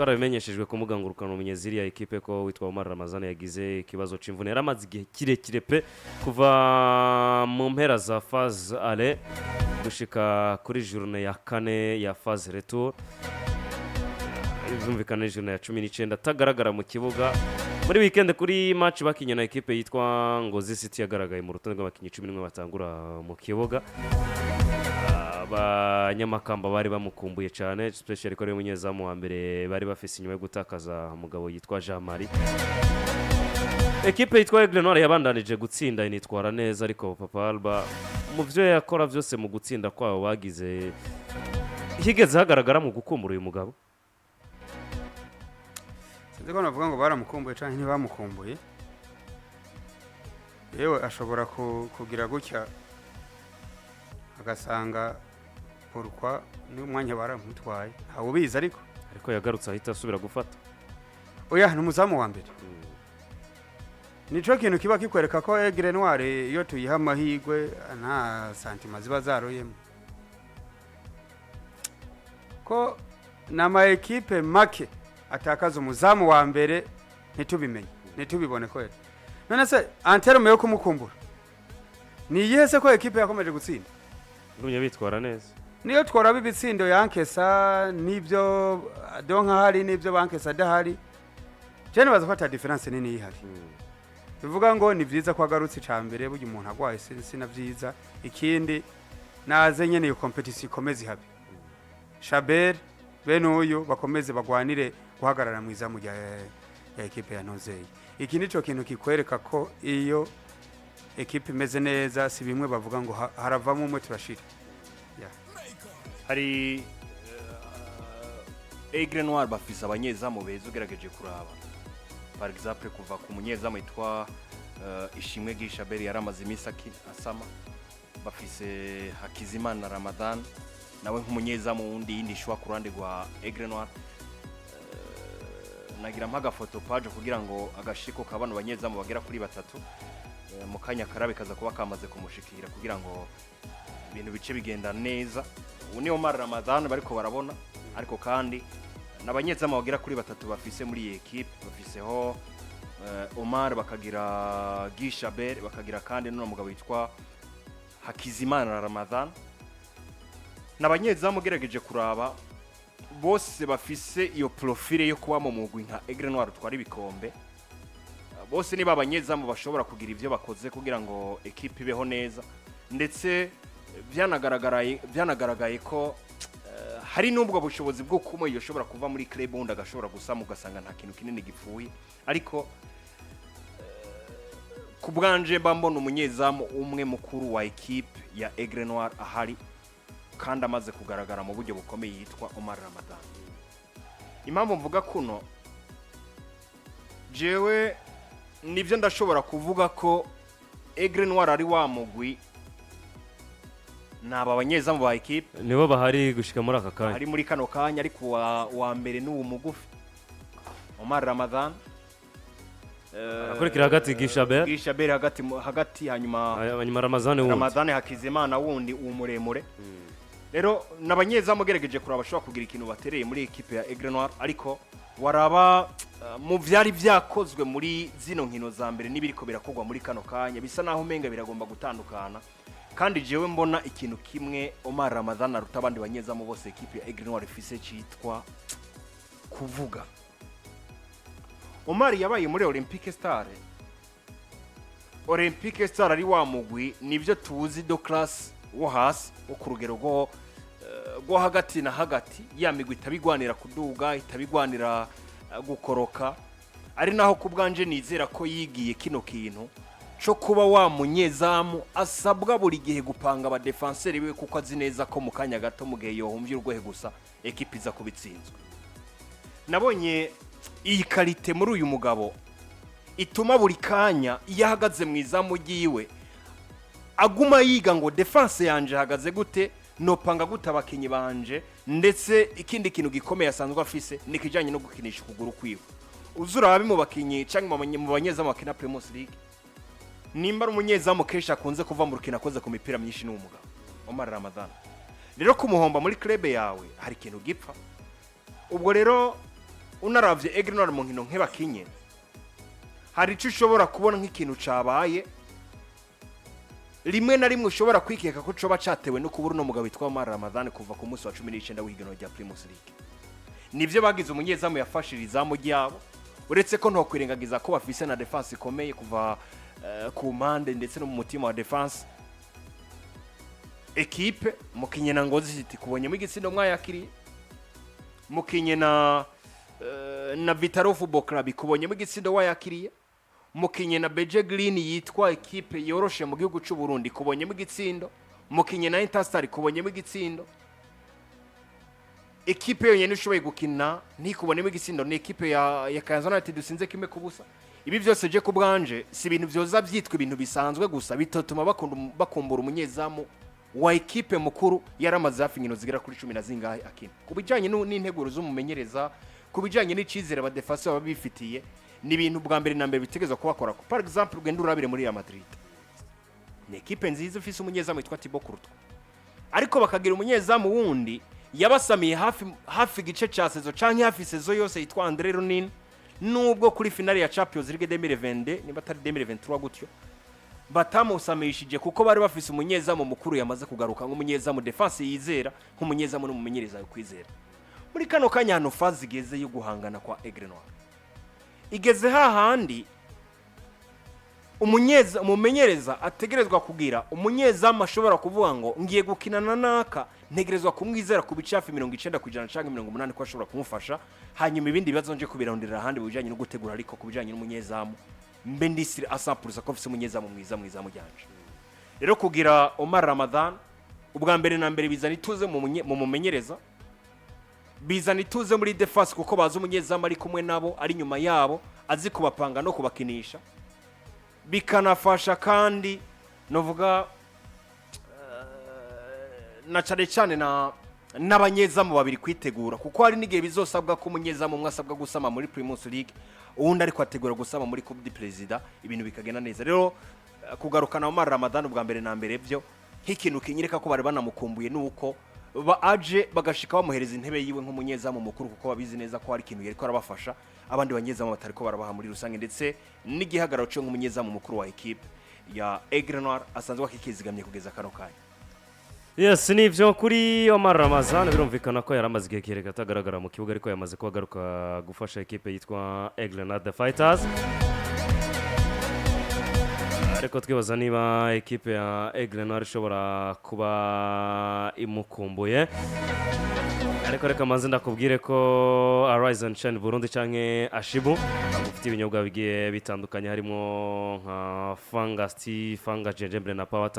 Twarabimenyeshejwe ku mbuga ngurukanabumenyi ziriya ekipe ko witwa Omar Ramazani yagize ikibazo c'imvune. Yari amaze igihe kirekire pe, kuva mu mpera za phase aller gushika kuri journée ya kane ya phase retour, byumvikana journée ya 19, atagaragara mu kibuga. Muri weekend kuri match bakinye na ekipe yitwa Ngozi City, yagaragaye mu rutonde rw'abakinnyi 11 batangura mu kibuga. Abanyamakamba bari bamukumbuye cyane, especially ko ari we munyezamu wa mbere bari bafise inyuma yo gutakaza umugabo yitwa Jean Marie. Ekipe yitwa Aigle Noir yabandanije gutsinda, initwara neza, ariko Papa Alba mu byo yakora byose mu gutsinda kwabo bagize higeze hagaragara mu gukumbura uyu mugabo. Sinzi ko navuga ngo baramukumbuye canke ntibamukumbuye. Yewe, ashobora kugira gutya agasanga pourquoi n'umwanya baramutwaye, ntawe ubizi, ariko Ariko yagarutse ahita asubira gufata. Oya, ni umuzamu wa mbere. Nico kintu kiba kikwereka ko Aigle Noir iyo tuyiha amahirwe nta santima ziba zaroyemo, ko ni ama ekipe make atakaza umuzamu wa mbere ntitubimenye, ntitubibone kwera. None se en terme yo kumukumbura ni iyihe se, ko ekipe yakomeje gutsinda? Ngumye bitwara neza. Niyo tworaba ibitsindo yankesa n'ibyo donka ahari n'ibyo bankesa adahari, je nibaza ko ata différence nini ihari. Bivuga ngo ni byiza ko agarutse. Ica mbere, burya umuntu agwaye sina byiza. Ikindi, naze nyene iyo compétition ikomeze ihabe. Shabel bene uyu bakomeze bagwanire guhagarara mu izamu rya ekipe ya Nozeye. Iki nico kintu kikwereka ko iyo ekipe imeze neza, si bimwe bavuga ngo haravamo umwe turashira. Hari Aigle Noir bafise abanyezamu beza. Ugerageje kuraba, par exemple, kuva ku munyezamu yitwa Ishimwe Gishaberi yaramaze iminsi asama, bafise Hakizimana Ramadan nawe nk'umunyezamu wundi yindi shwa ku ruhande rwa Aigle Noir. Nagira mpa agafoto page kugira ngo agashiko ka bano banyezamu bagera kuri batatu. Mu kanya karabe kaza kuba kamaze kumushikira kugira ngo ibintu bice bigenda neza. Ubu ni Omar Ramadan bariko barabona, ariko kandi n'abanyezamu bagera kuri batatu bafise muri iyi ekipe. Bafiseho Omar, bakagira Gishabel, bakagira kandi n'uno mugabo witwa Hakizimana Ramadan. N'abanyezamu ugerageje kuraba bose bafise iyo profile yo kuba mu mugwi nka Aigle Noir utwara ibikombe. Bose niba abanyezamu bashobora kugira ibyo bakoze kugira ngo ekipe ibeho neza, ndetse byanagaragaye ko hari n'ubwo bushobozi bwo kuma yoshobora kuva muri club wundi agashobora gusama, ugasanga nta kintu kinini gipfuye. Ariko ku bwanje mba mbona umunyezamu umwe mukuru wa ekipe ya Aigle Noir ahari kandi amaze kugaragara mu buryo bukomeye yitwa Omar Ramadan. Impamvu mvuga kuno, jewe nibyo ndashobora kuvuga ko Aigle Noir ari wa mugwi, ni aba banyezamu ba ekipe Nibo bahari gushika muri aka kanya. Ari muri kano kanya, ariko wa mbere ni uwo mugufi Omar Ramadan. Akurikira hagati Gishabel. Gishabel hagati hagati, hanyuma hanyuma Ramazani wundi. Ramadhan Hakizimana wundi, uwo muremure. Rero n'abanyezamu ugerageje kuraba bashobora kugira ikintu batereye muri ekipe ya Aigle Noir, ariko waraba mu vyari vyakozwe muri zino nkino za mbere n'ibiriko birakorwa muri kano kanya, bisa naho umenga biragomba gutandukana. Kandi jewe mbona ikintu kimwe Omar Ramadhan aruta abandi banyezamu bose ekipe ya Aigle Noir ifise, citwa kuvuga. Omar yabaye muri Olympique Star. Olympique Star ari wa mugwi nivyo tuzi de classe wo hasi, wo ku rugero rwo hagati na hagati, ya migwi itabigwanira kuduga, itabigwanira gukoroka. Ari naho ku bwanje nizera ko yigiye kino kintu co kuba wa munyezamu asabwa buri gihe gupanga abadefanseri biwe, kuko azi neza ko mu kanya gato, mu gihe yohumvye urwohe gusa, ekipe iza kubitsinzwe. Nabonye iyi qualité muri uyu mugabo ituma buri kanya iyo ahagaze mu izamu ryiwe aguma yiga ngo défense yanje ihagaze gute, nopanga gute abakinyi banje. Ndetse ikindi kintu gikomeye asanzwe afise ni ikijyanye no gukinisha ukuguru kwiwe. Uza urabe mu bakinyi cyangwa mu banyezamu bakina Primus League, nimba ari umunyezamu kenshi akunze kuva mu rukino akoze ku mipira myinshi, ni umugabo Omar Ramadan. Rero kumuhomba muri club yawe hari ikintu gipfa. Ubwo rero Unaravye Aigle Noir mu nkino nk'ebakinye, hari ico ushobora kubona nk'ikintu cabaye, rimwe na rimwe ushobora kwikeka ko coba catewe no kubura uno mugabo witwa Omar Ramadhan kuva ku munsi wa 19 w'ihiganwa rya Primus League. Nivyo, bagize umunyezamu yafashije izamu ryabo, uretse ko ntokwirengagiza ko bafise na défense ikomeye kuva ku mpande ndetse no mu mutima wa défense. Ekipe mukinye na Ngozi City kubonyemo igitsindo mwayakiriye, mukinye na Vital'O Football Club kubonyemo igitsindo wayakiriye, mukinye na Beje Green yitwa ekipe yoroshe mu gihugu cy'u Burundi kubonyemo igitsindo, mukinye na Interstar kubonyemo igitsindo. Ekipe yonyine ishoboye gukina ntikubonemo igitsindo ni ekipe ya Kayanza United dusinze 1-0. Ibi byose je ku bwanje si ibintu byoza byitwa ibintu bisanzwe gusa bitotuma bakumbura umunyezamu wa ekipe mukuru yaramaze hafi inkino zigera kuri cumi na zingahe akina. Ku bijyanye n'integuro z'umumenyereza, ku bijyanye n'icyizere abadefasi baba bifitiye, ni ibintu bwa mbere na mbere bitegerezwa kubakora. Par exemple, ugenda urabire muri Real Madrid, ni ekipe nziza ifise umunyezamu witwa Thibaut Courtois, ariko bakagira umunyezamu wundi yabasamiye hafi hafi igice cya saison canke hafi saison yose yitwa André Lunin, nubwo kuri finale ya Champions League 2022, niba atari 2023 gutyo, batamusamishije kuko bari bafise umunyezamu mukuru yamaze kugaruka nk'umunyezamu défense yizera, nk'umunyezamu n'umumenyereza yo kwizera. Muri kano kanya hano phase igeze yo guhangana kwa Aigle Noir igeze hahandi umumenyereza ategerezwa kugira umunyezamu ashobora kuvuga ngo ngiye gukinana naka, ntegerezwa kumwizera ku bice hafi 90% cyangwa 80 ko ashobora kumufasha, hanyuma ibindi bibazo nje kubironderera ahandi mu bijyanye no gutegura. Ariko ku bijyanye n'umunyezamu mbe ndisire asampuruza ko mfise umunyezamu mwiza mu izamu ryanje. Rero kugira Omar Ramadhan, ubwa mbere na mbere bizana ituze mu mumenyereza, bizana ituze muri défense kuko bazi umunyezamu ari kumwe nabo, ari inyuma yabo, azi kubapanga no kubakinisha. Bikanafasha kandi novuga na cyane cyane na n'abanyezamu babiri kwitegura, kuko hari n'igihe bizosabwa ko umunyezamu umwe asabwa gusama muri Primus League, uwundi ariko ategura gusama muri Coupe du Président, ibintu bikagenda neza. Rero kugarukana Omar Ramadan ubwa mbere na mbere byo nk'ikintu kinyereka ko bari banamukumbuye, nuko ba aje bagashika bamuhereza intebe yiwe nk'umunyezamu mukuru, kuko babizi neza ko hari ikintu yariko arabafasha abandi banyezamu batari ko barabaha muri rusange, ndetse n'igihagararo cyo nk'umunyezamu mukuru wa ekipe ya Aigle Noir asanzwe akikizigamye kugeza kano kanya. Yes, nibyo, kuri Omar Ramazan birumvikana ko yari amaze igihe kirekire atagaragara mu kibuga, ariko yamaze kuba agaruka gufasha ekipe yitwa Aigle Noir the Fighters. Ariko twibaza niba ekipe ya Aigle Noir ishobora kuba imukumbuye. Ariko reka manze ndakubwire ko Arise and Shine Burundi canke Ashibu ufite ibinyobwa bigiye bitandukanye, harimo nka Fungus Tea, Fungus Gingembre na Power.